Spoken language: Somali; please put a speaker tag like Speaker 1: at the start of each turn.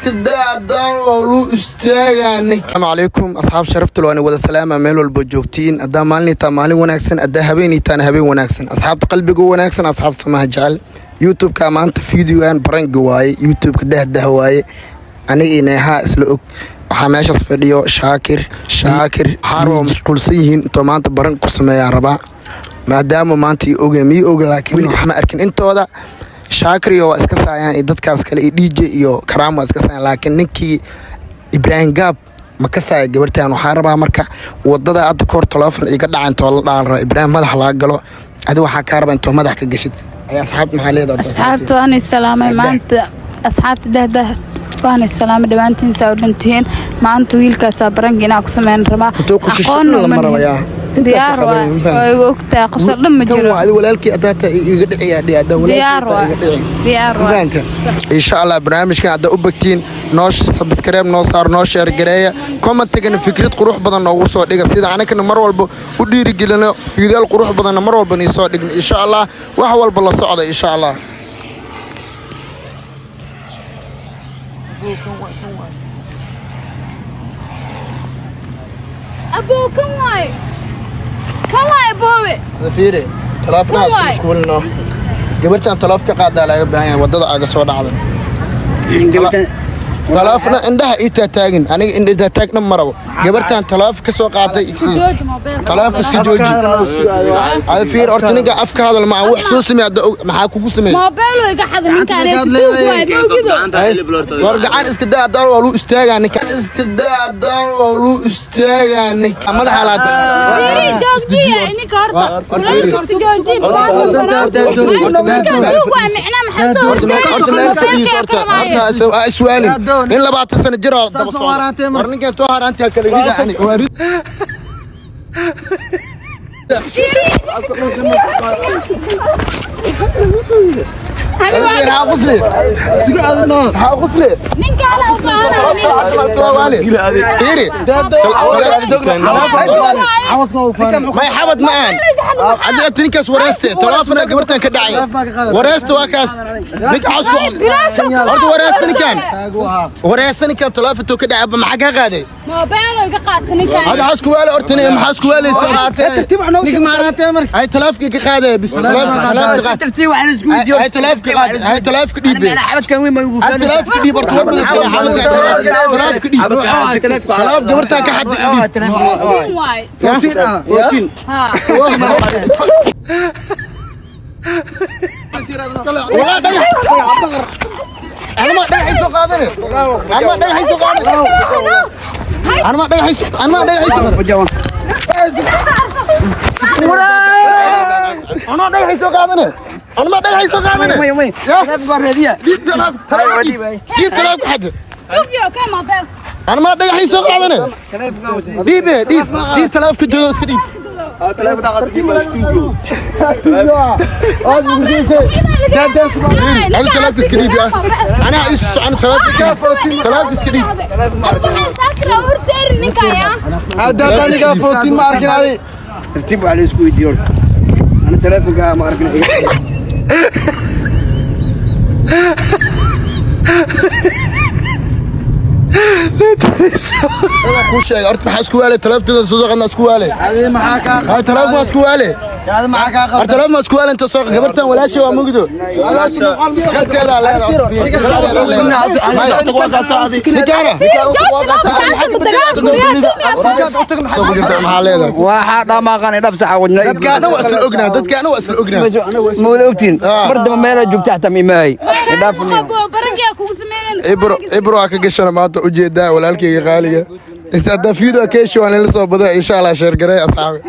Speaker 1: Iska daa, daan waa lu istaagaa ninka.
Speaker 2: Asalaamu calaykum asxaab sharafta, waan wada salaama meel walba joogtiin. Haddaa maalintaa maalin wanaagsan, haddaa habeenaytaana habeen wanaagsan. Asxaabta qalbiga wanaagsan, asxaabta samaha jecel, YouTube-ka maanta videogan prank-ga waaye, YouTube-ka dahdah waaye. Aniga iyo Neehaa isla og. Waxaa meeshaas fadhiyo Shaakir, Shaakir xaar waa mashquulsan yihiin. Intoo maanta prank ku sameeyaan rabaa, maadaama maanta ii oge mii oga, laakiin weli isma arkin intooda. Shaakir iyo waa iska saayaan iyo dadkaas kale iyo DJ iyo Karaam waa iska saayaan, laakiin ninkii Ibraahim Gaab ma ka saaya gabartan. Waxaa rabaa marka wadada hadda kahor telefoon iga dhaca intoo la dhaan raba Ibraahim madax laga galo. Adi waxaa kaa rabaa intoo madax ka gashid. Ay asxaabta, maxaa leedahay?
Speaker 3: Asxaabta waan salaamay maanta, asxaabta dahdah waan salaamay dhammaantiin, saa u dhantihiin. Maanta wiilkaasaa prank-ga inaa ku sameyn rabaa.
Speaker 2: Intuu ku shisho lama rabo yaa. Intaa ka
Speaker 3: Diyaar waa.
Speaker 2: qabanay, ma fahamtay?
Speaker 3: Waa igu ogtahay, qosol dhan ma
Speaker 2: Kan
Speaker 3: jiro.
Speaker 2: waa adi walaalkii haddaa iga dhiciyaa dhici haddaa walaalkii
Speaker 3: Diyaar
Speaker 2: hataa
Speaker 3: waa.
Speaker 2: iga dhici.
Speaker 3: Diyaar
Speaker 2: Ma
Speaker 3: waa.
Speaker 2: fahanteen? Insha Allah barnaamijkan haddaa u bagtiin, noo subscribe noo saar, noo share gareeya, commentigana fikrad qurux badan noogu soo dhiga, sida anagana mar walba u dhiirigelino, fiidiyaal qurux badanna mar walba nii soo dhigno insha Allah. Wax walba la socda insha Allah.
Speaker 3: Abow, kan waay, kan waay aboowe.
Speaker 2: Fiiri, taleefonaha isku
Speaker 3: Waay.
Speaker 2: mashquulino. Gabartan taleef ka qaadaa laga baahan yahay, wadada aaga soo dhacda. Taleefona indhaha ii taataagin, aniga indha taataagna ma rabo. Gabartan taleef ka soo qaaday.
Speaker 3: Jooji mobile.
Speaker 2: Taleef iska jooji. Ada fiir horta, ninka afka hadal ma wax soo sameey hadda maxaa kugu sameeyey?
Speaker 3: Mobile iga xada ninkaan, tuug waay, mawgido.
Speaker 2: War gacan iska daa, daan waa lu istaagaa ninka. Iska daa, daan waa lu istaagaa ninka madaxa laata.
Speaker 3: Fiiri, joojiya ninka horta, horta jooji. Ninkaan tuug waay, micnaa maxaa soo hortaagan?
Speaker 2: Iswaalin nin 20 sano jir oo daba socda. War ninkan too haraantaa kala rida ani. Maxaa qusli? Maxaa qusli?
Speaker 3: Ninkaana u baahanaa.
Speaker 2: Fiiri, may xabad ma ahan. Haddii aad ninkaas wareeste telefoona gabartan ka dhacay, wareeste waa kaas ninka xasku. Horta wareeste ninkan, wareeste ninkan telefoontuu ka dhacay, maxaa kaa qaaday?
Speaker 3: Mobile iga qaata ninkaan.
Speaker 2: Hada xasku waale horta, maxaa isku waalaysa? Ay telefoonka ka qaaday bis, telefoonka qaad.
Speaker 4: Tartiib waxaan isku weydiiyo.
Speaker 2: Ay telefoonka qaad, ay telefoonka dhiibe.
Speaker 4: Xabadkan weyn ma igu
Speaker 2: ay telefoonka dhiib horta, war badan iska xabadka. Telefoonka dhiib, telefoon gabartan ka xad dhiib.
Speaker 3: 14 waay.
Speaker 4: 14.
Speaker 3: Ha.
Speaker 2: والله dhagax أنا ما dhagax soo qaadanay، أنا ما dhagax soo qaadanay، أنا ما dhagax، أنا ما dhagax soo qaadanay، أنا dhagax soo qaadanay، أنا ما dhagax soo qaadanay.
Speaker 4: May may.
Speaker 2: Ya.
Speaker 4: Baa raadiya.
Speaker 2: Dhiib talaaf, dhiib, dhiib talaaf xad.
Speaker 3: Tugyo ka mobile.
Speaker 2: أنا ما dhagax soo qaadanay. Dhiib dhiib dhiib talaaf ka joogo, iska dhiib. أنا talaaf iska dhiib ya. أنا is أنا talaaf iska dhiib، talaaf iska dhiib.
Speaker 3: Waxaan Shaakir oo horteerin ninkaan yaa.
Speaker 1: Hadda aniga 14 ma arkin adi.
Speaker 4: Tartiib waxaan isku weydiiyo. Ana telefoonka ma arkin.
Speaker 2: Kuu sheegay horta, maxaa isku waalay? Talaafteeda soo soo qadna isku waalay.
Speaker 1: Adi maxaa kaa
Speaker 2: hay talaaf waa isku waalay.
Speaker 1: Adi maxaa kaa
Speaker 2: Horta talaaf ma isku waalay inta soo gabartan walaashay waa mugdo. Galteeda leedahay. Ninkaana maxaa leedahay?
Speaker 4: Waxaa dhamaaqan dhaf saxa wadna.
Speaker 2: Dadkaana waa isla ognaa, dadkaana waa isla ognaa.
Speaker 4: Ma wada ogtiin? Mar damba meelaa joogta xataa ma imaay. Dhaaf.
Speaker 3: Prank-gaa kugu sameynayna.
Speaker 2: Ibro, ibro waa ka gashana maanta ujeedaa walaalkayga qaaliga. Inta haddaa video ka hesho waan ila soo badaa insha Allah. Share gareey asxaabi.